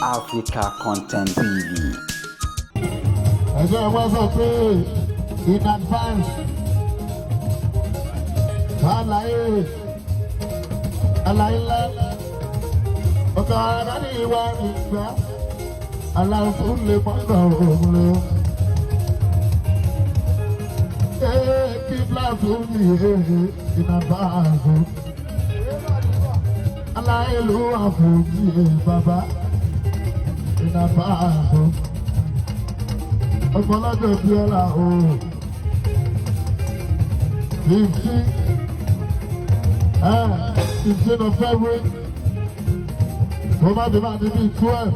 Africa Content TV. Ẹgbẹ́ wọn sọ pé in advance, àlàyé àlàyé ńlá ọ̀gá ara ní ìwà ìgbà aláwọ̀ lè mọ́nà òun lé. Kí fúláṣí mi in advance. Aláìlú àfòjì bàbá in advance. Ọmọlọ́jọ́ bí ọ̀la o. 15 of February. Mo má bí máa ní bíi 12.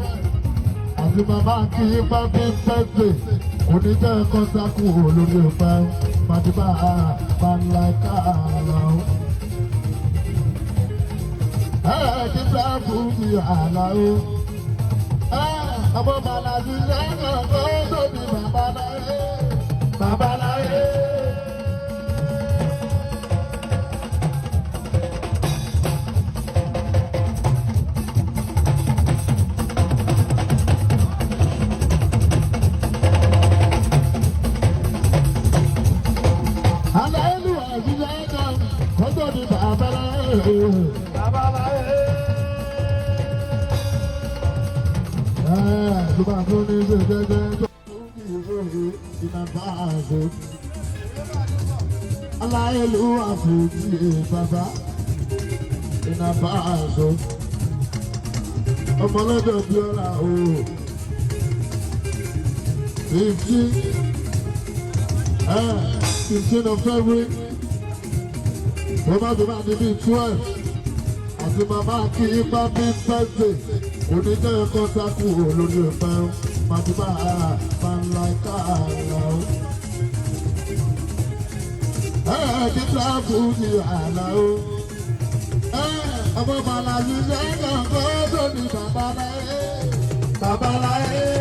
Àti màmá kí yín bá bí birthday. Kò ní jẹ́ ẹ̀kọ́ sákù lórí ìfẹ́. Màdìbà máa ń la o. Kí sáfù mi àlà o. Ọmọ màlàbí lẹ́nu tó tóbi bàbá láyé. Bàbá láyé. Aláìlú àbílẹ̀ náà kó tóbi bàbá láyé. Bàbá láyé. Ló bá fún ní ṣe jẹ́jẹ́ tó ní ìròyìn ìnàbà àṣẹ. Aláìlú àfòjì bàbá ìnàbà àṣẹ. Ọmọlọ́jọ́ bí ọ̀la o. 15 of February. Mo má bí máa ní bíi 12. Àti màmá kí yín bá bí birthday. Kò ní jẹ́ ẹ̀kọ́ sákù lórí ìfẹ́. Màdìbà máa ń la ká àlà o. Kí sáfù ní àlà o. Ọmọ màlàbí lẹ́nu kó tó ní bàbá láyé. Bàbá láyé.